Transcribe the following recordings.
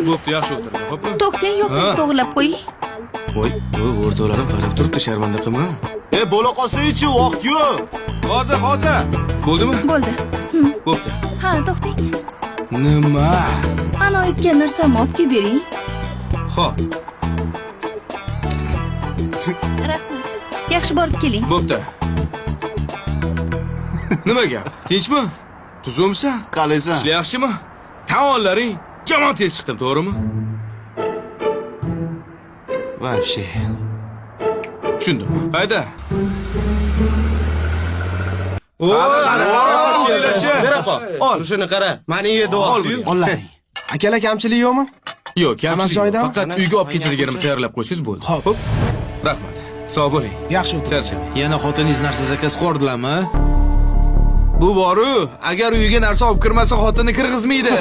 Bo'pti, yaxshi o'tirdi. Xo'pmi? To'xtang, yoqingizni to'g'rilab qo'ying. Voy, voy, o'rtoqlarim qarab turibdi, sharmanda qilma. E, bo'la qolsa-chi, vaqt yo'q. Hozir, hozir. Bo'ldimi? Bo'ldi. Bo'pti. Ha, to'xtang. Nima? Ana aytgan narsamni olib kelib bering. Xo'p, Rahmat. Yaxshi borib keling. bo'pti. Nima gap? Tinchmi? Tuzumsan? Qalaysan? Ishlar yaxshimi? Taonlaring yomon tez chiqdim, to'g'rimi? Вообще. Tushundim. Hayda. Ol. Shuni qara. Mani yedi vaqti. Ollaring. Akalar kamchilik yo'qmi? Yo'q, Hammasi kamchilik yo'q. joyidami? Faqat uyga olib ketadiganimni tayyorlab qo'ysangiz bo'ldi. Xo'p. Rahmat. Sog' bo'ling. Yaxshi o'tir. Charchamang. Yana xotiningiz narsa zakaz qildilarmi? Bu boru, agar uyiga narsa olib kirmasa xotini kirgizmaydi.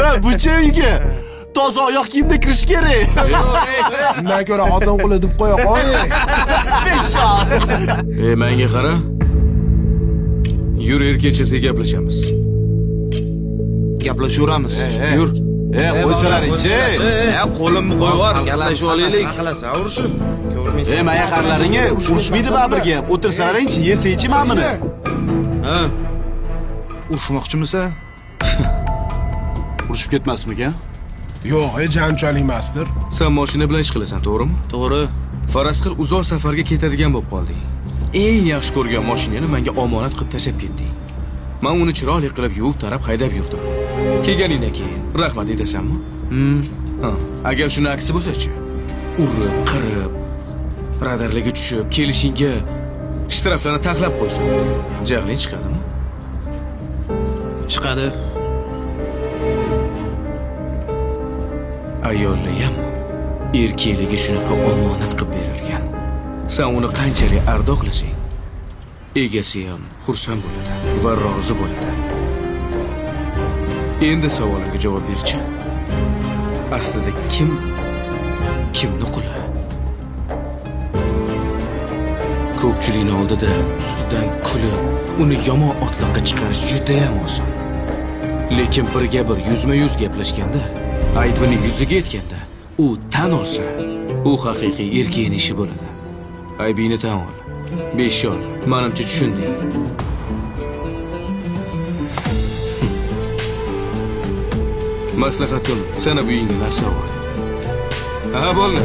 Ha, bucha uyga toza oyoq kiyimda kirish kerak. Undan ko'ra xotin quli deb qo'ya qo'y. Ey, menga qara. Yur, erkakchasiga gaplashamiz. Gaplashaveramiz. Yur. E, qo'ysalaringchi. E, qo'limni qo'yib yubor, gaplashib olaylik. Qilasan, urushib. Ko'rmaysan. E, maya qarlaringga urushmaydi baribir ham. O'tirsalaringchi, yesangchi mana buni. Ha, Urushmoqchimisan? Urushib ketmasmikan? Yo'q, janjalik emasdir. Sen mashina bilan ish qilasan, to'g'rimi? To'g'ri. Faraz qil, uzoq safarga ketadigan bo'lib qolding. Eng yaxshi ko'rgan mashinani menga omonat qilib tashlab ketding. Men uni chiroyli qilib yuvib, tarab haydab yurdim. Kelganingdan keyin rahmat aytasanmi? Ha, agar shuni aksi bo'lsa-chi? Urib, qirib, radarlarga tushib, kelishingga shtraflarni taxlab qo'ysin. Jahling chiqadimi? Chiqadi. Ayollar ham erkaklarga shunaqa omonat qilib berilgan. Sen uni qanchalik ardoqlasang, egasi ham xursand bo'ladi va rozi bo'ladi. Endi savolimga javob berchi. Aslida kim kimni quli? Ko'pchilikni oldida ustidan kulib, uni yomon otliqqa chiqarish juda ham oson. Lekin birga bir yuzma-yuz gaplashganda, aybini yuziga aytganda, u tan olsa, u haqiqiy erkakning ishi bo'ladi. Aybingni tan ol. Besh ol. Manimcha tushunding. Maslahatim, sana bu uyingga narsa ol. Ha, bo'ldi.